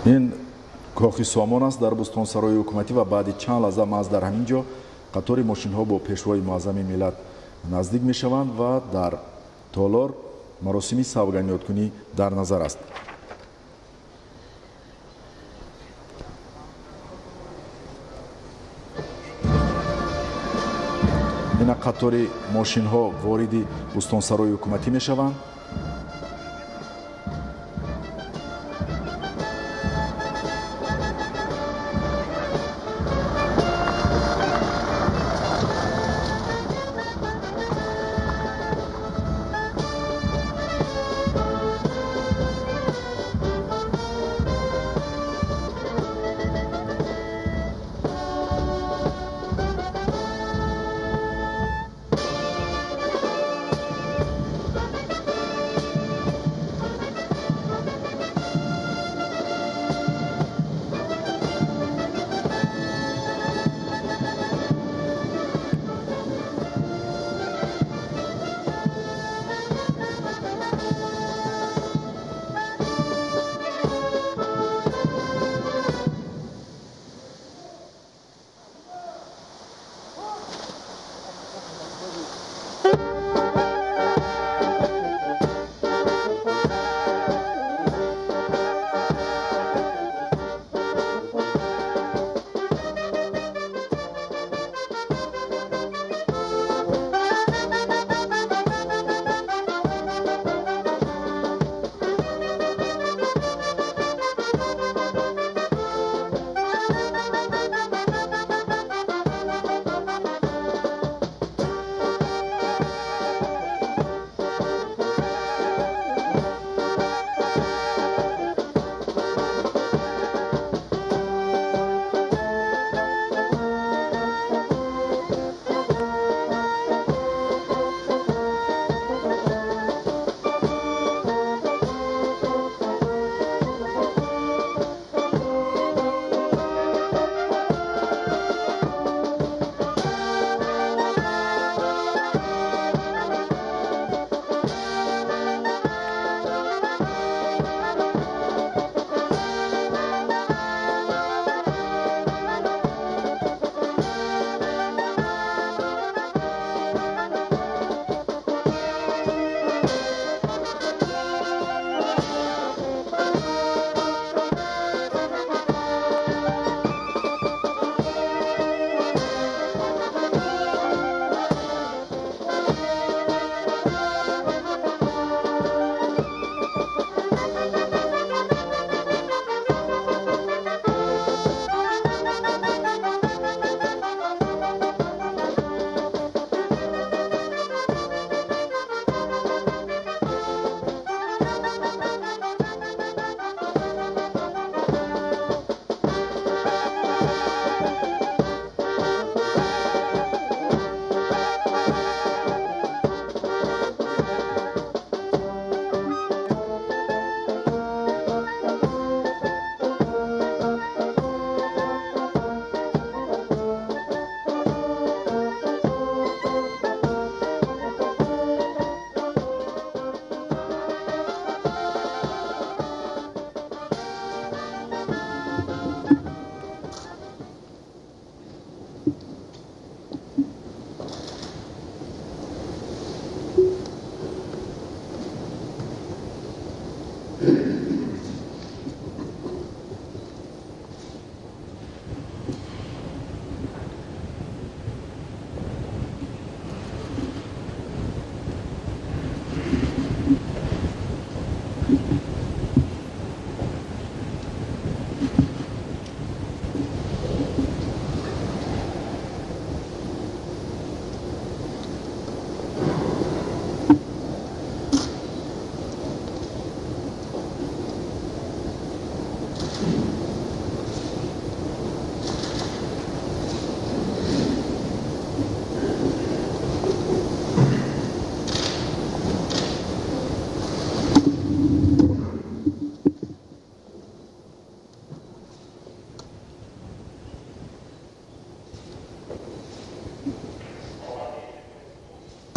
Ин кохи Сомон аст дар Бӯстонсарои ҳукуматӣ ва баъди чанд лаҳза маҳз дар ҳамин ҷо қатори мошинҳо бо пешвои муаззами миллат наздик мешаванд ва дар толор маросими савгандёдкунӣ дар назар аст. Ина қатори мошинҳо вориди Бӯстонсарои ҳукуматӣ мешаванд.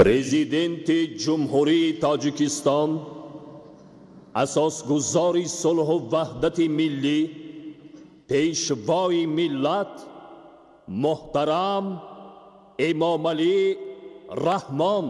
Президенти Ҷумҳурии Тоҷикистон Асосгузори сулҳу ваҳдати миллӣ, пешвои миллат муҳтарам Эмомалӣ Раҳмон.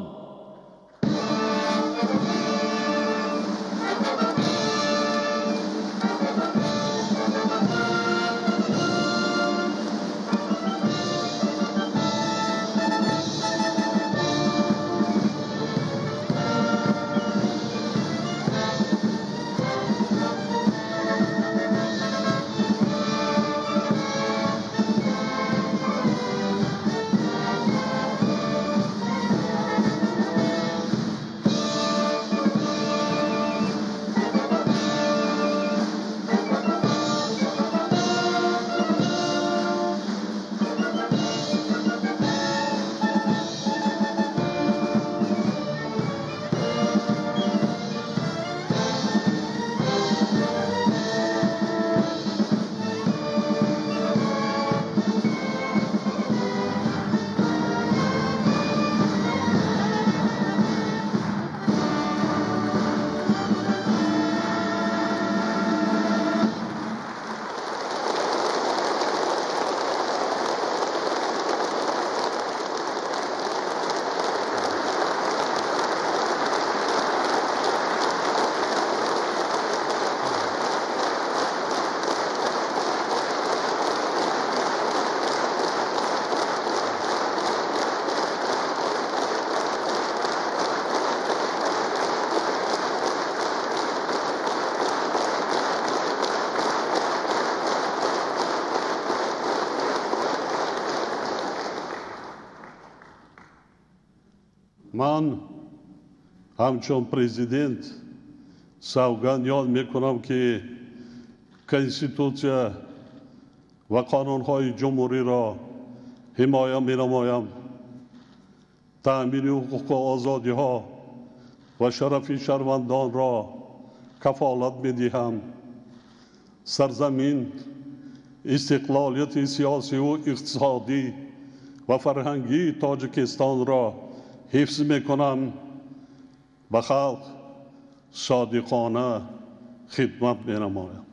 Ман ҳамчун президент савганд ёд мекунам, ки Конститутсия ва қонунҳои ҷумҳуриро ҳимоя менамоям, таъмини ҳуқуқу озодиҳо ва шарафи шаҳрвандонро кафолат медиҳам, сарзамин, истиқлолияти сиёсиву иқтисодӣ ва фарҳангии Тоҷикистонро ҳифз мекунам, ба халқ содиқона хидмат менамоям.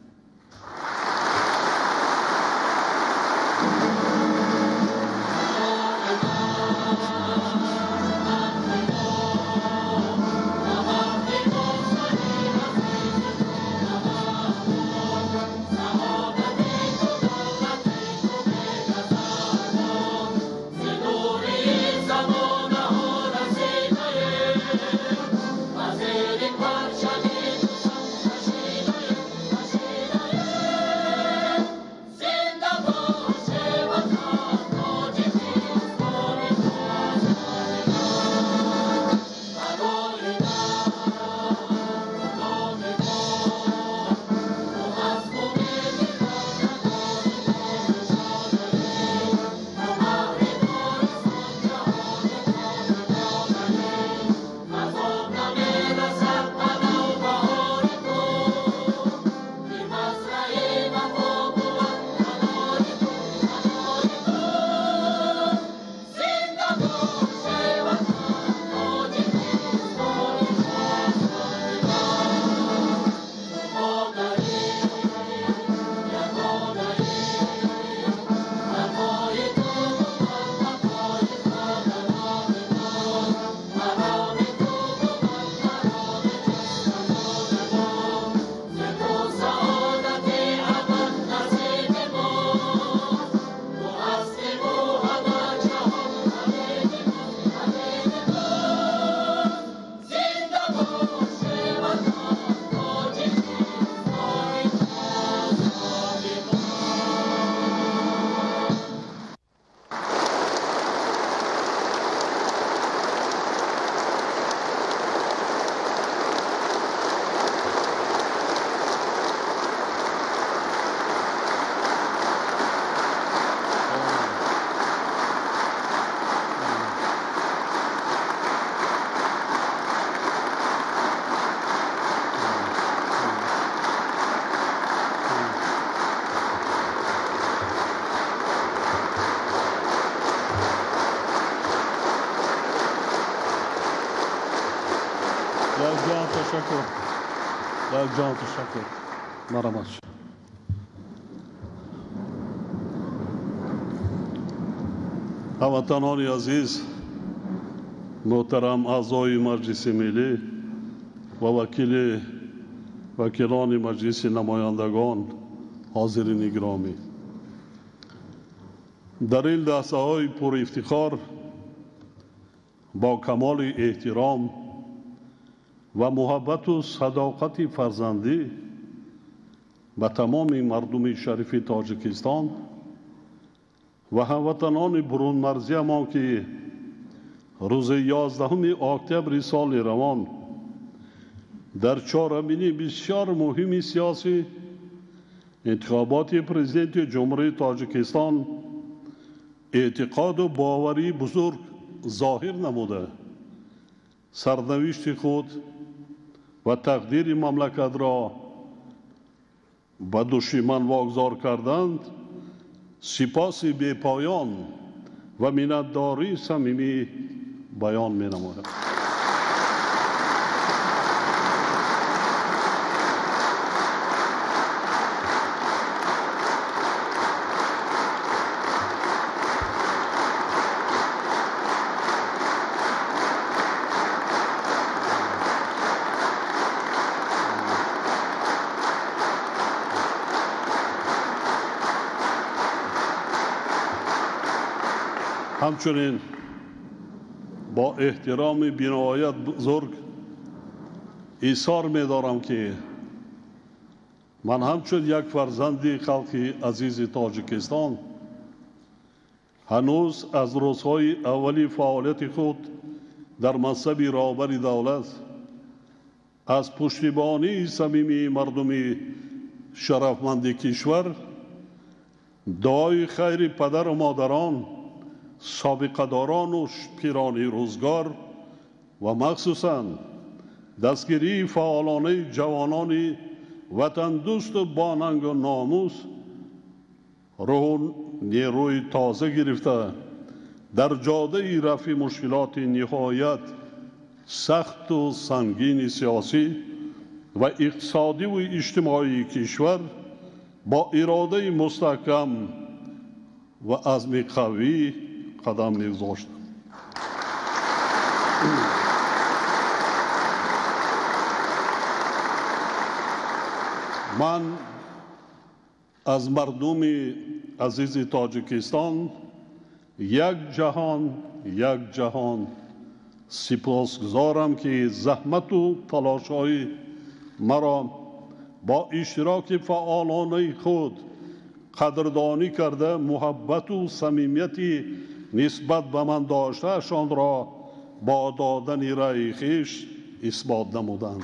Ташаккур. Ҷон ташаккур. Марҳамат. Ҳамватанони азиз, муҳтарам аъзои Маҷлиси Миллӣ ва вакилони Маҷлиси Намояндагон, ҳозирини гиромӣ, дар ин лаҳзаҳои пурифтихор бо камоли эҳтиром ва муҳаббату садоқати фарзандӣ ба тамоми мардуми шарифи Тоҷикистон ва ҳамватанони бурунмарзиямон, ки рӯзи 11 октябри соли равон дар чорабинии бисёр муҳими сиёсӣ, интихоботи президенти Ҷумҳурии Тоҷикистон, эътиқоду боварии бузург зоҳир намуда, сарнавишти худ ва тақдири мамлакатро ба души ман вогузор карданд, сипоси бепоён ва миннатдории самимӣ баён менамоям. Ҳамчунин бо эҳтироми биноҳоят бузург изҳор медорам, ки ман ҳамчун як фарзанди халқи азизи Тоҷикистон ҳанӯз аз рӯзҳои аввали фаъолияти худ дар мансаби роҳбари давлат аз пуштибонии самимии мардуми шарафманди кишвар, дуои хайри падару модарон, собиқадорону пирони рӯзгор ва махсусан дастгирии фаъолонаи ҷавонони ватандӯсту бонангу номус рӯҳу нерӯи тоза гирифта, дар ҷодаи рафъи мушкилоти ниҳоят сахту сангини сиёсӣ ва иқтисодиву иҷтимоии кишвар бо иродаи мустаҳкам ва азми қавӣ қадам мегузоштам. Ман аз мардуми азизи Тоҷикистон як ҷаҳон, як ҷаҳон сипосгузорам, ки заҳмату талошҳои маро бо иштироки фаъолонаи худ қадрдонӣ карда, муҳаббату самимияти нисбат ба ман доштаашонро бо додани раъи хеш исбот намуданд.